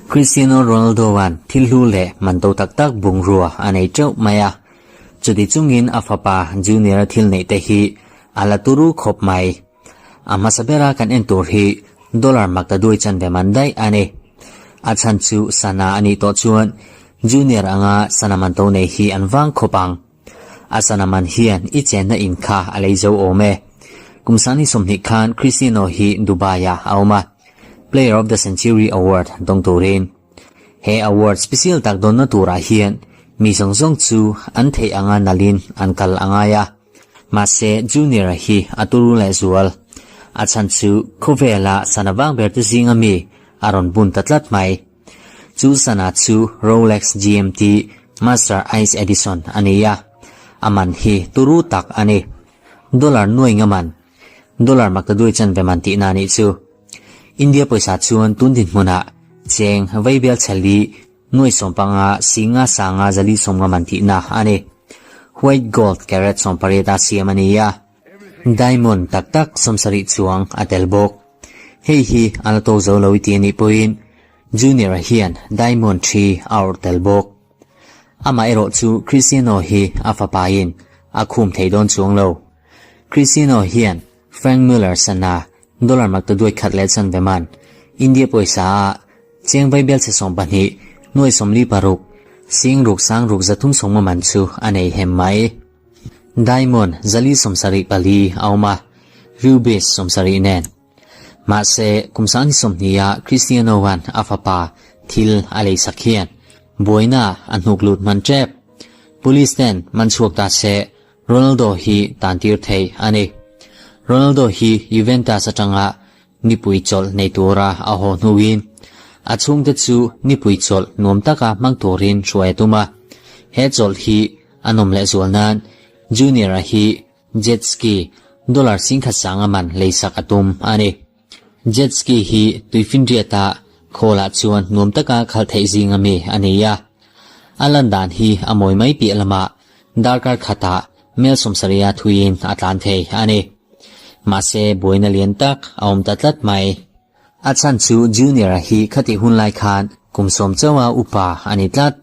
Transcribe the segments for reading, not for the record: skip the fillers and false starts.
Cristiano Ronaldo-a'n thil hlu leh man to tak tak bungrua a nei teuh mai a, chuti chungin a fapa Junior-a thil neih te hi a la turu khawp mai. A hmasa bera kan en tur hi dollar mak ta duai chanve man daih a ni. A chhan chu sana a nih tawh chuan Junior anga sana man to nei hi an vang khawp ang. A sana man hian i chenna in kha a lei zo awm e. Kum sangni 20 khan Cristiano hi Dubai-ah a awm a, Player of the Century Award dawng turin. He award special tak dawnna turah hian mi zawng zawng chu an theih anga nalhin an kal a ngai a. Mahse Junior-a hi a turu lehzual. A chhan chu khawvela sana vang ber te zinga mi a rawn bun ta tlat mai. Chu sana chu Rolex GMT Master Ice Edition a ni a, a man hi turu tak a ni. Dollar nuai nga man, dollar maktaduai chanve man tihna a nih chu. India pawisa chuan tun dinhmunah cheng vaibel chheli nuai 15 singa sanga zali 50 man tihna a ni. White gold carat 18 a siam a ni a, diamond tak tak 70 chuang a tel bawk. Hei hi a la to zo lo i ti a nih pawhin Junior-a hian diamond thi a awrh tel bawk. Amaherawh chu Cristiano hi a fapain a khum thei dawn chuang lo. Cristiano hian Frank Muller sana dollar maktaduai khat leh chanve man India pawisa a cheng vaibel chhe 12 nuai 46 sing ruk sang ruk 350 man chu a nei hem mai. Diamond 474 a awm a, rubies 70 nen. Mahse, kum 20 ah Cristiano-a'n a fapa thil a leisak hian buaina a hnuk lut hman tep. Police ten man chhuak ta se Ronaldo hi tan tir thei a ni. Ronaldo hi Juventus atanga nipui chawlh nei tura a haw hnuin a chhungte chu nipui chawlh nuam taka hmang turin hruai a tum a. He chawlh hi a nawm lehzual nan Junior-a hi Jet ski dollar 10,000 sanga man leisak a tum a ni. Jet ski hi tuifinriata khawlah chuan nuam taka khalh theih zinga mi a ni a. A lan dan hi a mawi mai piah lamah darkar khatah mel 70 a thuiin a tlan thei a ni. Mahse buaina lian tak a awm ta tlat mai. A chhan chu Junior-a hi khatih hun lai khan kum 10 chauha upa a ni tlat.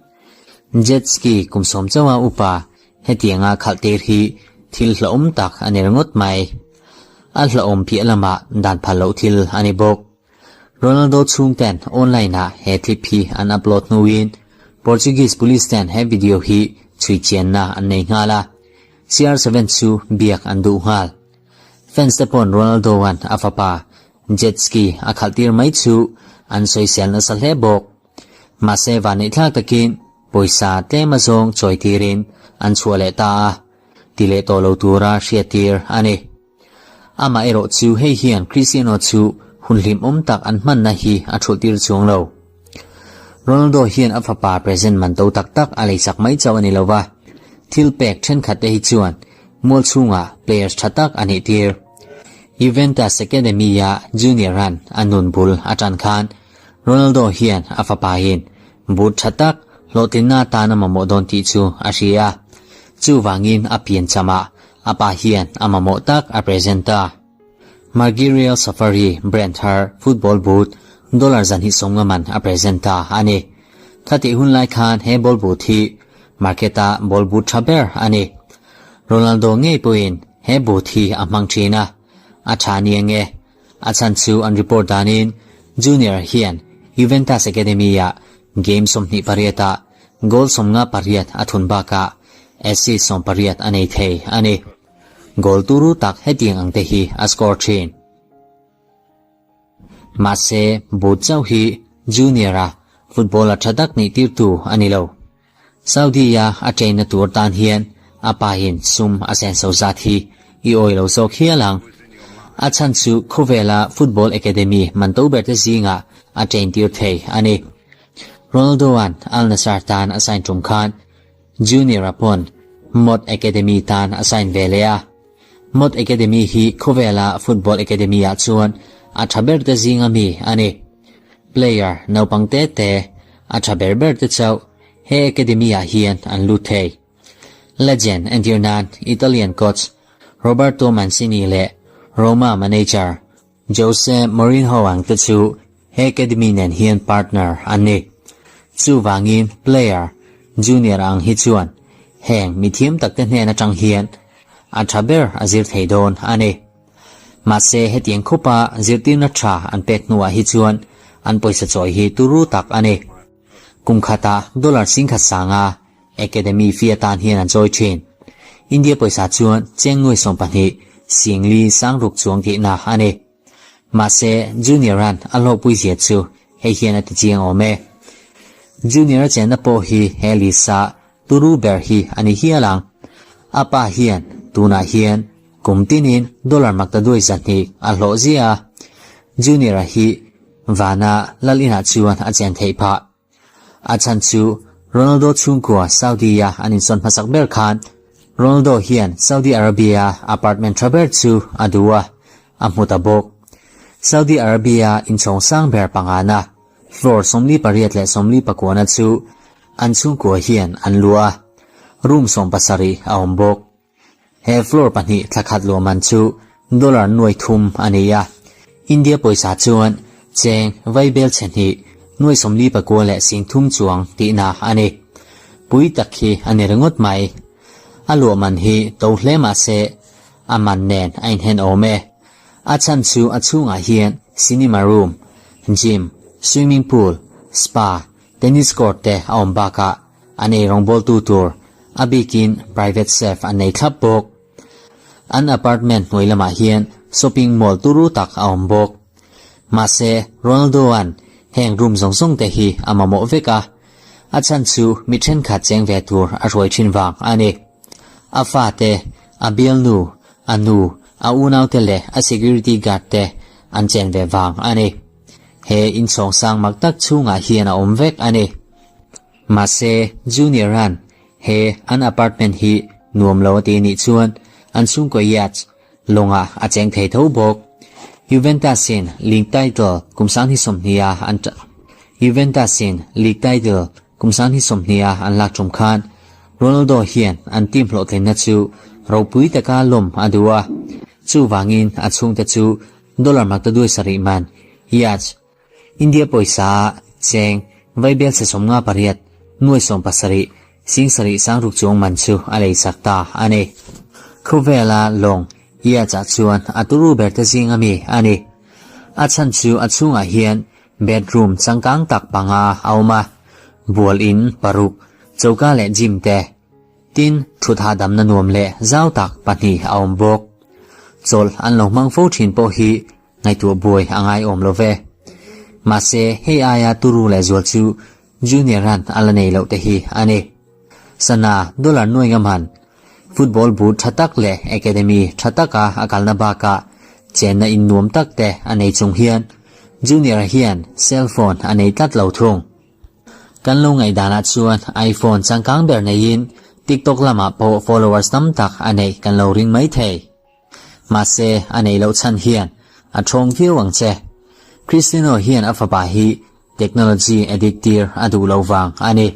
Jet ski kum 10 chauha upa hetianga khalh tir hi thil hlauhawm tak a ni ringawt mai. A hlauhawm piah lamah dan phal loh thil a ni bawk. Ronaldo chhungten online-ah he clip hi an upload hnuin Portuguese police ten he video hi chhui chianna an nei nghal a, CR7 chu biak an duh nghal. Fans te pawn Ronaldo-a'n a fapa jet ski a khalh tir mai chu an sawisel nasa hle bawk. Mahse vanneih thlak takin pawisa tlem azawng chawi tirin an chhuah leh ta a, ti leh tawh lo tura hriat tir a ni. Amah erawh chu hei hian Cristiano chu hun hlimawm tak an hmanna hi a thulh tir chuang lo. Ronaldo hian a fapa present man to tak tak a leisak mai chauh a ni lo va, thil pek thenkhat te hi chuan mual chhungah players tha tak a nih tir. Juventus Academy-a junior-a'n a nun bul a tan khan Ronaldo hian a fapain boot tha tak hlawhtlinna atan a mamawh dawn tih chu a hria. Chuvangin a pian chamah a pa hian a mamawh tak a present ta. Margirial Safari brand thar football boot dollar 250 man a present ta a ni. Khatih hun lai khan he ball boot hi market-a ball boot tha ber a ni. Ronaldo ngei pawhin he boot hi a hmang thin a, a tha ni ange. A chhan chu an report danin Junior hian Juventus Academy-ah game 28-ah goal 58 a thun bakah assist 18 a nei thei a ni. Goal turu tak hetiang ang te hi a score thin. Mahse boot chauh hi Junior-a footballer tha tak nih tirtu a ni lo. Saudi-a a train-na tur tan hian a pahin sum a senso zat hi i awi lo zawk hial ang. A chhan chu khawvela football academy man to ber te zingah a train tir thei a ni. Ronaldo-a'n Al Nassr tan a sign tum khan Junior-a pawn Mod Academy tan a sign ve leh a. Mod Academy hi khawvela football academy-ah chuan a tha ber te zinga mi a ni. Player naupang te te a tha ber ber te chauh he academy-ah hian an lut thei. Legend entir nan Italian coach Roberto Mancini leh Roma manager. Jose Mourinho ang te chu he academy nen hian partner an ni. Chuvangin player junior ang hi chuan heng mithiam takte hnen atang hian a tha ber a zir thei dawn a ni. Mahse hetiang khupa zirtirna tha an pek hnuah hi chuan an pawisa chawi hi turu tak a ni. Kum khata dollar singkhat sanga Academy fee atan hian an chawi thin. India pawisa chuan cheng nuai 12 singli sangruk chuang tihna a ni. Mahse Junior-a'n a hlawhpui zia chu hei hian a ti chiang awm e. Junior-a chenna pawh hi he list-a turu ber hi a ni hial ang. A pa hian tunah hian kum tinin dollar maktaduai 200 a hlawh zia a. Junior-a hi vana lal inah chuan a chen theih phah. A chhan chu Ronaldo chhungkua Saudi-a an insawn hmasak ber khan Ronaldo hian Saudi Arabia apartment tha ber chu a duh a, a hmu ta bawk. Saudi Arabia inchhawng sang ber pangana, floor 48 leh 49na chu an chhungkua hian an luah a, room 70 a awm bawk. He floor pahnih thla khat luah man chu dollar nuai thum a ni a, India pawisa chuan cheng vaibel chhe hnih nuai 49 leh 30 chuang tihna a ni. Pui tak hi a ni ringawt mai. A luah man hi to hle mah se a man nen a inhen awm e. A chhan chu a chhungah hian cinema room, gym, swimming pool, spa, tennis court te a awm bakah an ei rawngbawltu tur a bikin private chef an nei thlap bawk. An apartment hnuai lamah hian shopping mall turu tak a awm bawk. Mahse, Ronaldo-a'n heng room zawng zawng te hi a mamawh vek a, a chhan chu mi thenkhat cheng ve tur a hruai thin vang a ni. A fate, a bialnu, a nu, a unaute leh a security guard te an chen ve vang a ni. He inchhawng sang mak tak chhungah hian a awm vek a ni. Mahse, Junior-a'n he an apartment hi nuam lo a ti nih chuan an chhungkaw yacht lawngah a cheng thei tho bawk. Juventus-in league title kum 2020-a an Juventus-in league title kum 2020-a an lak tum khan Ronaldo hian an team hlawhtlinna chu ropui taka lawm a duh a, chuvangin a chhungte chu dollar maktaduai sarih man yacht India pawisa cheng vaibel chhe 58 nuai 70 sing sarih sangruk chuang man chu a lei sak ta a ni. Khawvela lawng yacht ah chuan a turu ber te zing ami a ni. A chhan chu a chhungah hian bedroom changkang tak panga a awm a, bual in paruk, choka leh gym te, tin thut hahdamna nuam leh zau tak pahnih a awm bawk. Chawlh an lo hmang fo thin pawh hi ngaihtuah buai a ngai awm lo ve. Mahse, hei aia turu leh zual chu Junior-a'n a la nei loh te hi a ni. Sana dollar nuai ngam han football boot tha tak leh academy tha taka a kalna bakah chenna in nuam tak te a nei chung hian Junior-a hian cell phone a nei tlat lo thung. Kan lo ngaihdanah chuan iPhone changkang ber neiin TikTok lamah pawh followers tam tak a neih kan lo ring mai thei. Mahse, a nei loh chhan hian a thawng viau ang che. Cristiano hian a fapa hi technology addict tir a duh lo vang a ni.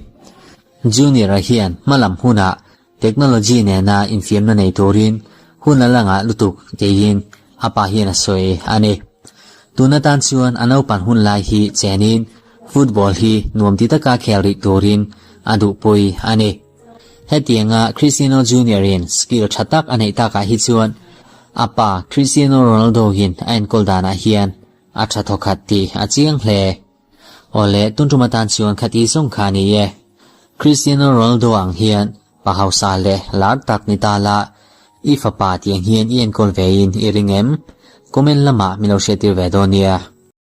Junior-a hian hmalam hunah technology nena infiamna nei turin hun a la ngah lutuk tiin a pa hian a sawi a ni. Tun atan chuan a naupan hun lai hi chenin football hi nuam ti taka khel rih turin a duhpui a ni. Hetianga Cristiano Junior-in skill tha tak a neih takah hi chuan a pa Cristiano Ronaldo-in a enkawl danah hian a tha thawkhat tih a chiang hle. Awle, tun tum atan chuan khati zawng kha a ni e. Cristiano Ronaldo ang hian pa hausa leh lar tak ni ta la, i fapa tiang hian i enkawl vein i ring em? Comment lamah min lo hriattir ve dawn nia.